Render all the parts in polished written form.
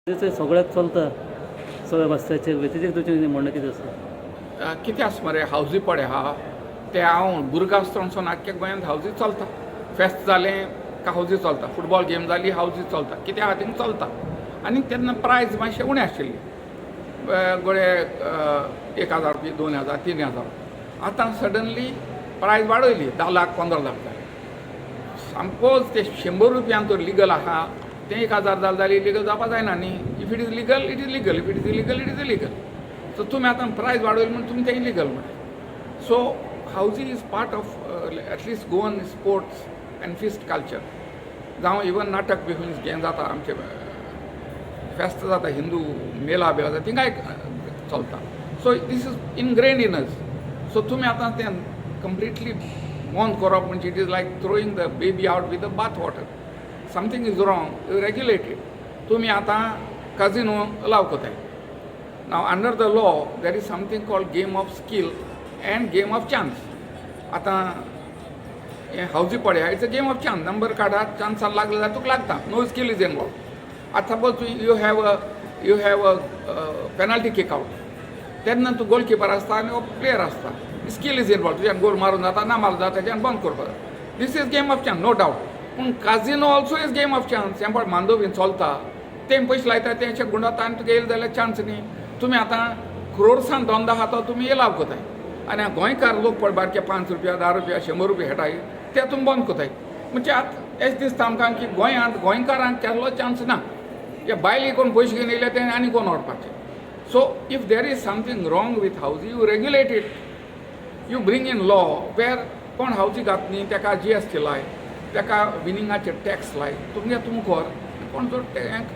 ते सगळ्याक चलता सगळ्या रस्त्याचेर, तेजेर तुजें म्हणणें कितें आसा? कितें आसा मरे, हावजी पळय आहा ते हांव भुरगो आसतना आख्ख्या गोंयांत हावजी चलता. फेस्त जालें काय हावजी चलता, फुटबॉल गेम जाली हावजी चलता, कितें आहा थिंग चलता. आनी तेन्ना प्रायज मातशें उणें आशिल्लें, गोडे 1000 रुपया, 2000, 3000. आतां सडनली प्रायज वाडयली, 10 लाख, 15 लाख जाले. सपोज ते 100 रुपयान तर लिगल आहा, तें 1000 जालें जाल्यार इलिगल जावपा जायना न्ही. If it is legal, it is legal. If it is illegal, it is illegal. So तुमी आतां प्रायज वाडयली म्हूण तुमी तें इलिगल म्हणटा. So housie is part of at least Goan sports and feast culture. जावं इवन नाटक बी खंय हें जाता, आमचें फेस्त जाता, हिंदू मेला बिला जाता, थिंगाय चलता. So this is ingrained in us. So तुमी आतां तें कंप्लिटली बंद करप म्हणजे it is like throwing the baby out with the bath water. Something is wrong, you regulate it. तुमी आतां काजिनो अलाव करताय. Now, under the law, there is something called game of skill and game of chance. आतां हें हावजी पळया, it's a game of chance. Number काडात, चान्सान लागले जाल्यार तुका लागता. No skill is involved. आतां suppose you have a penalty kick out, तेन्ना तूं गोलकिपर आसता आनी हो प्लेयर आसता. Skill is involved. तुज्यान गोल मारून जाता, ना मारून जाता, तेज्यान बंद करपाक जाता. This is game of chance, no doubt. पूण casino also is game of chance. हें पळय, मांडोवीन चलता, ते पयशे लायता, ते अशें गुंडाता आनी तुका येयले जाल्यार चान्स न्ही. तुमी आतां क्रोर्सान धंदो आहा तो तुमी एलाव करताय आनी गोंयकार लोक पळय बारके 5 रुपया, 10 रुपया, 100 रुपया खेळटाय, ते तुमी बंद करताय. म्हणजे आतां एशें दिसता आमकां की गोंयांत गोंयकारांक केल्लो चान्स ना. हे बायले कोण पयशे घेवन येयले ते आनी कोण व्हरपाचे. So if there is something wrong with housie, you regulate it. You bring in law where कोण हावजी घात न्ही ताका जीएसटी लाय, ताका विनिंगाचे टॅक्स लाय, तुमगे तुमी कर. कोण जर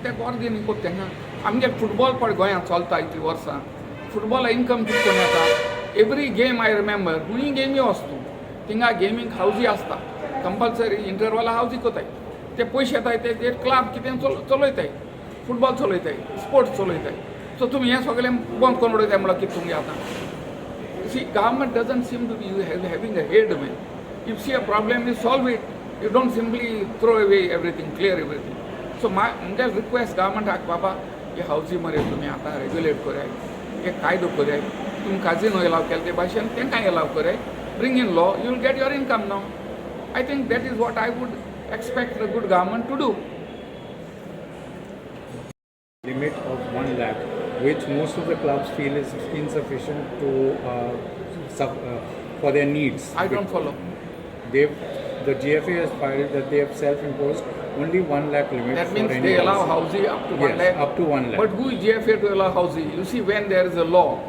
ते कर दी न्ही कोत्ता तेंका. आमगे फुटबॉल पळय गोंयांत चलता इतलीं वर्सां, फुटबॉला इनकम कितें करून येता. एवरी गेम I remember, खंय गेमी वच तूं, थिंगा गेमींक हावजी आसता कंपल्सरी. इंटरवला हावजी कोताय, ते पयशे येताय, ते क्लब कितें चलयताय, फुटबॉल चलयताय, स्पोर्ट्स चलयताय. सो तुमी हें सगळें बंद करून उडयताय म्हणल्यार कितें तुमगे आतां? See, government doesn't seem to be having a head, man. If see a problem, you solve it. You don't simply throw away everything, clear everything. So my म्हणजे रिक्वेस्ट गव्हर्मेंटाक, बाबा, हे हावजी मरे तुमी आतां रेग्युलेट कराय, हे कायदो कराय. तुमी काजिनो एलाव केले ते भाशेन तांकां एलाव कराय. Bring in law, you will get your income now. I think that is what I would expect the good government to do. Limit of 1 lakh, which most of the clubs feel is insufficient to for their needs. I don't follow. The GFA has filed that they have self-imposed only 1 lakh limit That for means any they allow house. Housie up to 1 Yes, lakh? Up to 1 lakh. But who is GFA to allow housie? You see, when there is a law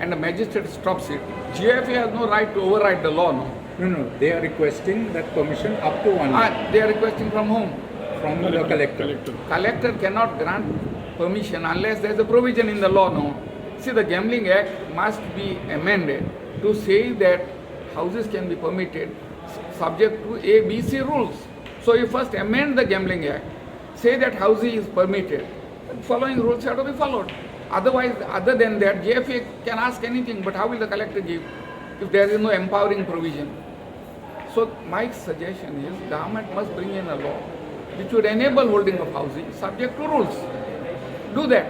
and the magistrate stops it, GFA has no right to override the law, no? No, they are requesting that permission up to 1 lakh Ah, they are requesting from whom? From the collector. Collector cannot grant permission unless there is a provision in the law, no? See, the Gambling Act must be amended to say that houses can be permitted subject to A, B, C rules. So you first amend the Gambling Act, say that housie is permitted, following rules have to be followed. Otherwise, other than that, GFA can ask anything, but how will the collector give if there is no empowering provision? So my suggestion is government must bring in a law which would enable holding of housie subject to rules. Do that.